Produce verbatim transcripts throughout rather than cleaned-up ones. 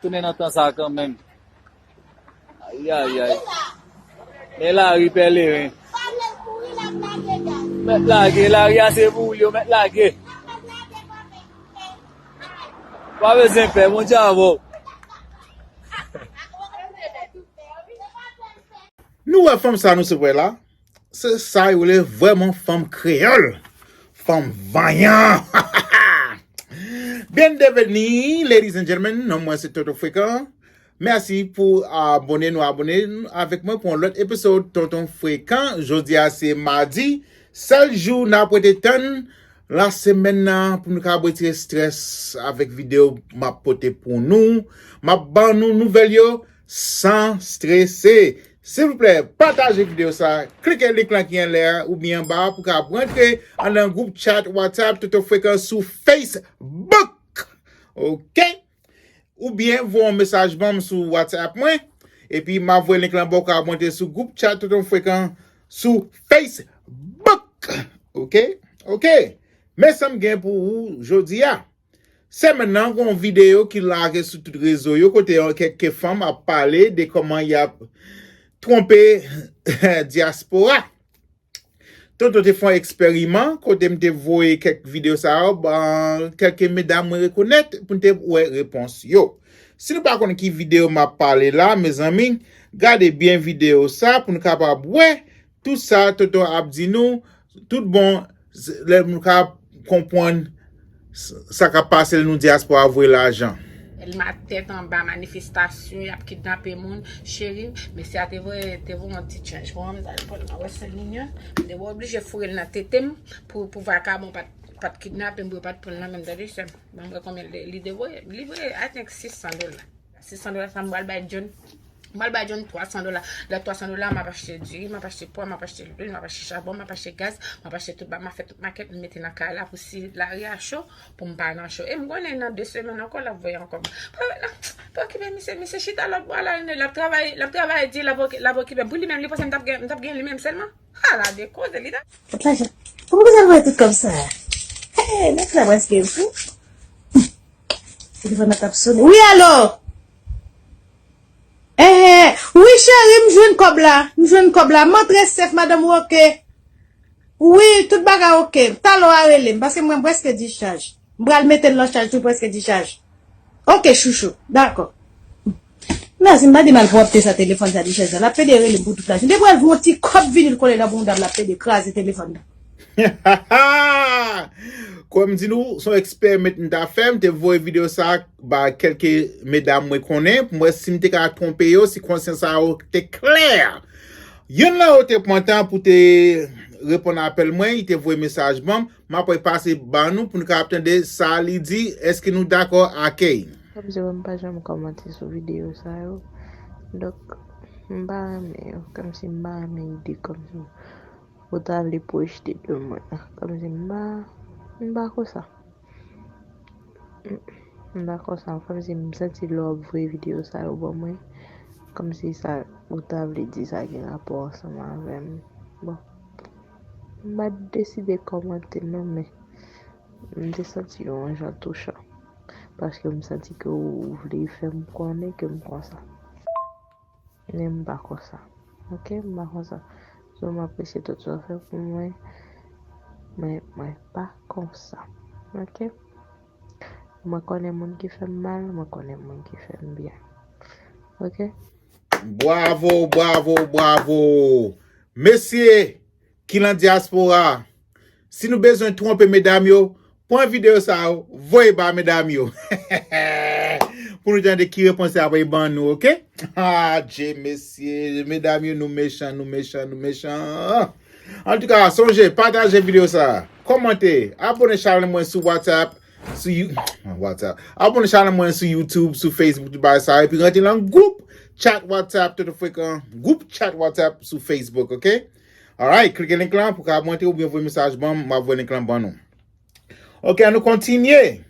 Tounen nan tan sa kanmenm. Ayayay. Men lari pèleren. Mèt lage, lari a se pou ou li, yo mèt lage. Pa bezwen pè, Bondye avè w. Nou wè fanm sa nou se wè la. Se sa yo rele vrèman fanm kreyòl. Fanm vanyan. Bienvenue, ladies and gentlemen. Non mwen se Tonton Frekan. Mèsi pou abòne nou abòne avèk mwen pou yon lòt episode Tonton Frekan. Jodi a se madi. Sèl jou n ap rete tann lasemèn nan pou nou ka retire strès avèk videyo m ap pote pou nou. M ap ban nou nouvèl yo san strese. Silvouplè, pataje videyo sa, klike link lan ki anlè a oubyen anba a pou ka rantre anndan gwoup chat WhatsApp Tonton Frekan sou Facebook. Oke? Oubyen voye yon mesaj ban m sou WhatsApp mwen, epi m a voye link lan ba w ka rantre sou gwoup chat Tonton Frekan sou Facebook. Oke? Oke. Men sa m gen pou ou jodi a. Semèn nan, gen yon videyo ki lage sou tout rezo yo, kote yon kèk fanm ap pale de kòman y ap twonpe dyaspora. Tonton te fè yon eksperiman, kote m te voye kèk videyo sa yo, ban kèk medam mwen rekonèt, pou n te wè repons yo. Si nou pa konn ki videyo m ap pale la, mezanmi, gade byen videyo sa pou n kapab wè tout sa Tonton ap di nou, tout bon, lè nou ka konprann sa k ap pase lè nou dyaspora voye lajan. L ma tèt anba manifestasyon, y ap kidnape moun. Cheri, mesye a te voye, te voye yon ti chanj pou mwen, m t al pran l nan Western Union. M te oblije foure l nan tete m pou, pou vakabon pa t, pa t kidnape m, pou yo pa t pran l nan men m, tande, sè m. Ban m wè konbyen li, li te voye. Li voye, I think, sis san dola. Sis san dola sa, m pral bay John. M pral bay John twa san dola. Lè twa san dola, m ap achte diri, m ap achte pwa, m ap achte lwil, m ap achte chabon, m ap achte gaz, m ap achte tout ba, m ap fè tout makèt, m mete nan kay la pou si lari a cho, pou m pa nan cho. E m konnen nan de semèn ankò, l ap voye ankò. Pa, pa okipe misye, misye chita lòt bò la, l ap travay, l ap travay di, l ap oki-, l ap okipe. Pou li menm, li panse m t ap gen, m t ap gen li menm sèlman. Ala de koze, li ta. Tout lajan. Kòman koze l voye tout kòb sa? Hey, nèg la prèske fou. Telefòn nan t ap sone. Wi, alo? Eh, wi, cheri, m jwenn kòb la. M jwenn kòb la. M antre sèf, madanm, ou oke? Wi, tout bagay oke. Talè w a rele m, paske mwen prèske dichaj. M pral mete l nan chaj tou, prèske dichaj. Oke, chouchou. Dakò. Mèsi, m pa di mal pwòpte sa, telefòn sa, dichaj sa. L ap pede rele m pou tout lajounen. M te pral voye yon ti kòb vinil kole nan bounda m, l ap pede kraze telefòn nan. Kòm m di nou, se yon eksperiment m ta fè, m te voye videyo sa ba kèlke medam mwen konnen, pou m wè si m te ka twonpe yo, si konsyans sa yo te klè. Youn nan yo te pran tan pou te reponn apèl mwen, li te voye mesaj ban m, m ap repase ba nou pou nou kapab tande sa li di, èske nou dakò ak li? Kòmsi mwen m pa janm kòmante sou videyo sa yo. Donk, m pa renmen yo. Kòmsi m pa renmen ide kòmsi ou ta vle pwojte de mwen. Kòmsi m pa, m pa konsa. M pa konsa. Kòmsi m santi lè w ap voye videyo sa yo ban mwen, kòmsi sa ou ta vle di sa gen rapò ansanm avè m. Bon. M pa t deside kòmante non, men m te santi yo yon jan touchan. Paske m santi ke ou vle fè m konnen ke m konsa. Men m pa konsa. Oke, m pa konsa. So, m apresye tout sa w fè pou mwen. Men mwen pa konsa. Oke? Mwen konnen moun ki fè m mal, mwen konnen moun ki fè m byen. Oke? Bravo, bravo, bravo. Mesye ki nan dyaspora, si nou bezwen twonpe medam yo, pran videyo sa yo, voye ba medam yo. Pou nou tande ki repons y ap ban nou, oke? Ah, Dye, mesye, medam yo, nou mechan, nou mechan, nou mechan. Antouka, sonje, pataje videyo sa, kòmante, abòne chanèl mwen sou WhatsApp, sou You-, WhatsApp. Abòne chanèl mwen sou YouTube, sou Facebook, tout bagay sa, epi rantre nan gwoup chat WhatsApp Tonton Frekan, gwoup chat WhatsApp sou Facebook, oke? Alright, klike link lan pou ka rantre oubyen voye mesaj ban m, m ap voye link lan ban nou. Oke, ann nou kontinye.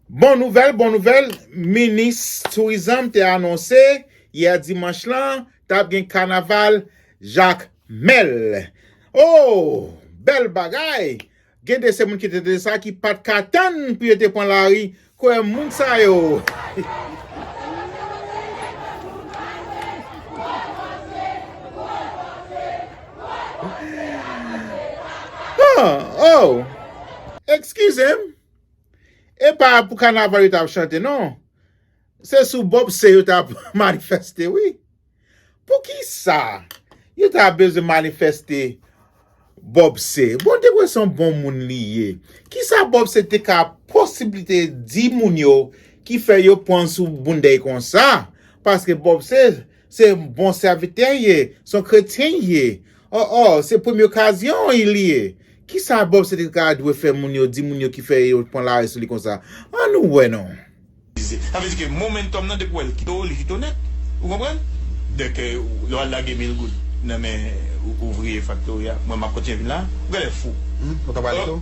Bon nouvèl, bon nouvèl, minis tourizm te anonse yè dimanch lan, t ap gen kanaval Jakmèl. Oh, bèl bagay! Gen de se moun ki te tande sa ki pa t ka tann pou yo te pran lari. Kwè moun sa yo. Oh, eskize m. E pa pou kanaval yo t ap chante, non. Se sou Bob C yo t ap manifeste, wi. Poukisa yo ta bezwen manifeste Bob C? Bon, te kwè se yon bon moun li ye. Kisa Bob C te ka posiblite di moun yo ki fè yo pran sou boundèy konsa? Paske Bob C, se bon sèvitè ye, se yon kretyen ye. Oh, oh, se premye okazyon li ye. Kisa Bob C te ka dwe fè moun yo, di moun yo ki fè yo pran lari sou li konsa? Ann nou wè non. Sa vle di ke momentum nan depi w wè l kite w, li kite w nèt. Ou konprann? Donk, lè w al lage mil goud nan men ou- ouvriye faktori a, mwen m ap kontinye vin la. Ou genlè fou. Hmm, ou ka pale tou?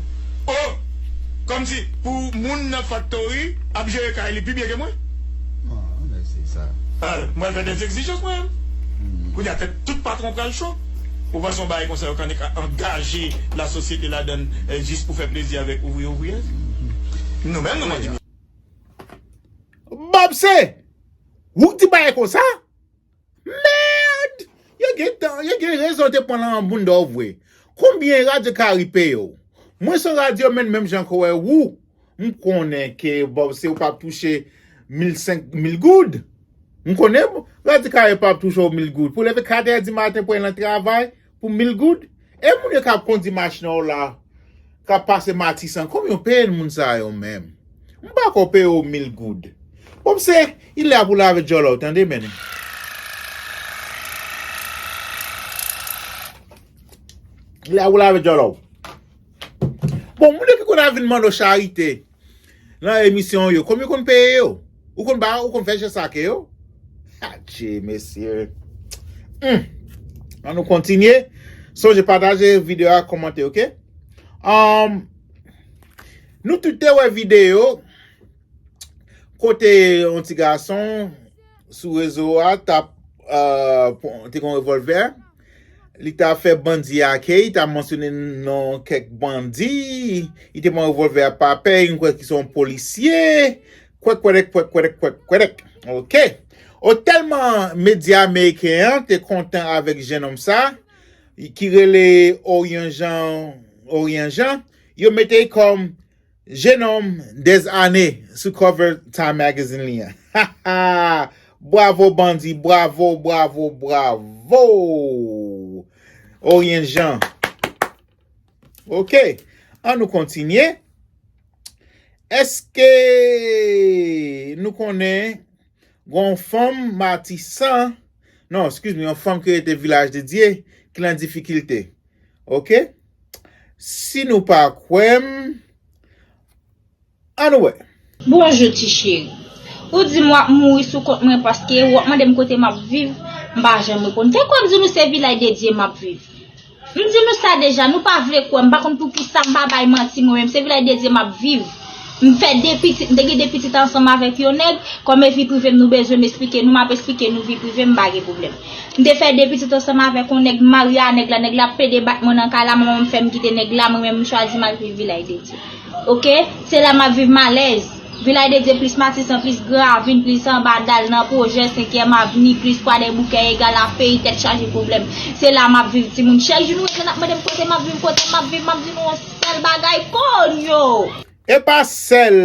Oh! Kòmsi pou moun nan faktori ap jere kay li pi byen ke mwen. Ah, men se sa. Ah, mwen fè des exigences mwen menm. Hmm. Kounye a tèt tout patwon pral cho. Ou panse yon bagay konsa yo ka angaje lasosyete ladann, eh, jis pou fè plezi avèk ouvriye ouvriyèz? Nou menm nou kontinye. Bob C, ou k di bagay konsa? Mèd! Yo gen tan, yo gen rezon te pran nan bounda w vre. Konbyen radyo Karibe yo? Mwen se yon radyo menn menm jan kò wè ou. M konnen ke Bob C ou p ap touche mil senk, mil goud. M konnen radyo Karibe p ap touche w mil goud. Pou leve kat è di maten pou al nan travay pou mil goud. E moun yo k ap kondi machin an la, k ap pase Matisan, konbyen w peye moun sa yo menm? M pa ko peye w mil goud. Bon, se, li la pou lave djòlè w, tande, men. Li la pou lave djòlè w. Bon, moun yo ki konn ap vin mande w charite nan emisyon yo, konbyen konn peye yo? Ou konn ba, ou konn fè jès ak yo? Adje, mesye. Hmm. An nou kontinye. Sonje pataje videyo a, kòmante, oke? Um, nou tout te wè videyo kote yon ti gason sou rezo a t ap, euh, pran- te gen yon revòlvè. Li t ap fè bandi ake, li t ap mansyone non kèk bandi. Li te pran revòlvè a pa pè, m kwè ki se yon polisye. Kwèk, kwèdèk, kwèk, kwèdèk, kwèk, kwèdèk. Oke. O tèlman medya ameriken an te kontan avèk jennonm sa, ki rele Orion Jean, Orion Jean, yo mete l kòm jennonm des années sou cover Time Magazine li an. Bravo bandi, bravo, bravo, bravo. Orion Jean. Oke, an nou kontinye. Èske nou konnen gon fanm Matisan, non, excuse me, yon fanm ki rete Vilaj de Dye, ki nan difikilte? Oke? Si nou pa kwè m, an nou wè. Bonjou ti cheri. Ou di m w ap mouri sou kont mwen paske w ap mande m kote m ap viv, m pa janm reponn. Fè kwè m di nou se Vilaj de Dye m ap viv. M di nou sa deja, nou pa vle kwè m, m pa konn poukisa m pa bay manti mwen menm, se Vilaj de Dye m ap viv. M fè de pitit, m te gen de pitit ansanm avèk yon nèg, kòm e vi prive m nou bezwen m esplike nou, m ap esplike nou vi prive m, m pa gen pwoblèm. M te fè de pitit ansanm avèk yon nèg, m marye a nèg la, nèg la ap plede bat mwen nan kay la, manman m fè m kite nèg la, mwen menm m chwazi m al viv Vilaj de Dye. Oke? Se la m ap viv m alèz. Vilaj de Dye plis Matisan, plis Gran Ravin, plis anba dal nan pwojè, senkyèm avni, plis Kwadèboukè, egal a peyi tèt chaje pwoblèm. Se la m ap viv timoun. Chak jou nou rete n ap mande m kote m ap viv, kote m ap viv, m ap di nou yon sèl bagay, konyo! E pa sèl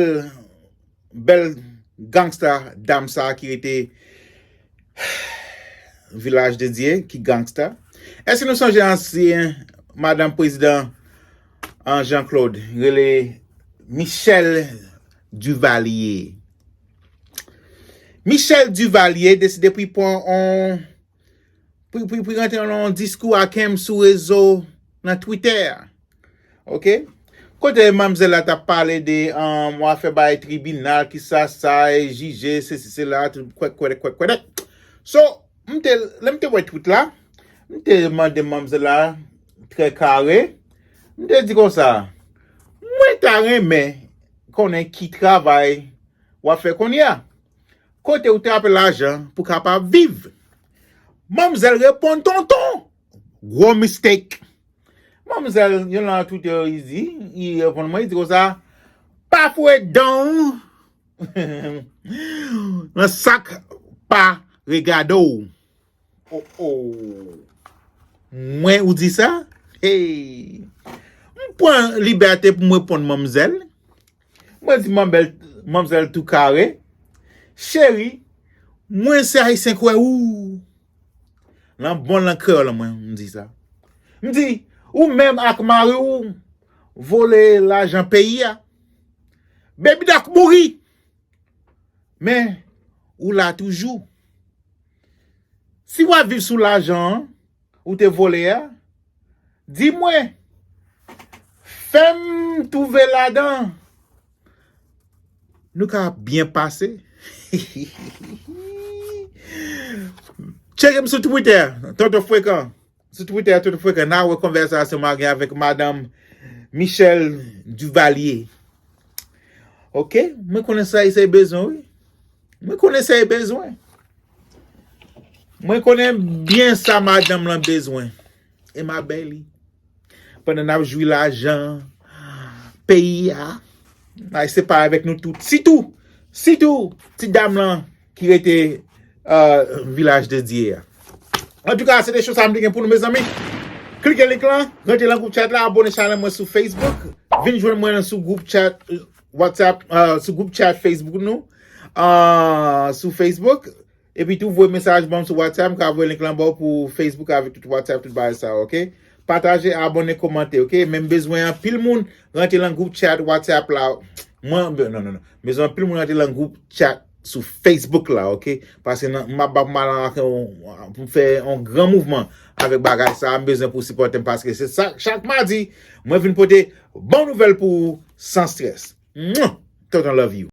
bèl gangsta dam sa ki rete Vilaj de Dye ki gangsta. Èske nou sonje ansyen madanm prezidan an Jean Claude rele Michèle Duvalier? Michèle Duvalier deside pou l pran on, pou, pou, pou l rantre nan yon diskou ak M sou rezo nan Twitter. Oke? Kote manmzèl la t ap pale de, um, w ap fè bagay tribinal, ki sa sa, e jije, sesi, sela, tout kwèk, kwèdèk, kwèk, kwèdèk. So, m te, lè m te wè tweet la, m te mande manmzèl la, trè kare, m te di konsa, mwen ta renmen konnen ki travay w ap fè kounye a. Kote ou trape lajan pou kapab viv? Manmzèl reponn tonton. Gwo mistake. Manmzèl, yon nan Twitter, li di, li reponn mwen, li di konsa, pa foure dan w nan sa k pa regade w. Oh, oh. Mwen, ou di sa? Hey. M pran libète pou m reponn manmzèl. Mwen di manmzèl, manmzèl tou kare, cheri, mwen se ayisyen kwè ou. Nan bon lang kreyòl mwen, m di sa. M di, ou menm ak mari w vole lajan peyi a. Baby Doc mouri. Men, ou la toujou. Si w ap viv sou lajan an, ou te vole a, di mwen, fè m twouve ladan, nou ka byen pase. Tcheke m sou Twitter, Tonton Frekan. Sou Twitter, Tonton Frekan, n a wè konvèsasyon m a gen avèk madanm Michelle Duvalier. Oke, mwen konnen sa Ayisyen bezwen, wi. Mwen konnen sa yo bezwen. Mwen konnen byen sa madanm lan bezwen. E m a bay li. Pandan n ap jwi lajan peyi a, n a separe avèk nou tout. Sitou, sitou, ti dam lan ki rete euh, Vilaj de Dye a. Antouka, se te cho sa m te gen pou nou, mezanmi. Klike link lan, rantre nan gwoup chat la, abone chanèl mwen sou Facebook, vin jwenn mwen sou gwoup chat WhatsApp, euh, sou gwoup chat Facebook nou, euh, sou Facebook. Epi tou voye mesaj ban m sou WhatsApp, m ka voye link lan ba w pou Facebook avèk tout WhatsApp, tout bagay sa, oke? Pataje, abone, kòmante, oke? Men m bezwen anpil moun rantre nan gwoup chat WhatsApp la. Mwen, non, non, non. M bezwen anpil moun rantre nan gwoup chat sou Facebook la, oke? Paske nan, m ap ba pou m al antre yon, pou m fè yon gran mouvman avèk bagay sa, m bezwen pou w sipòte m paske se sa, chak madi, mwen vin pote bon nouvèl pou ou san strès. Mwah! Tonton love you.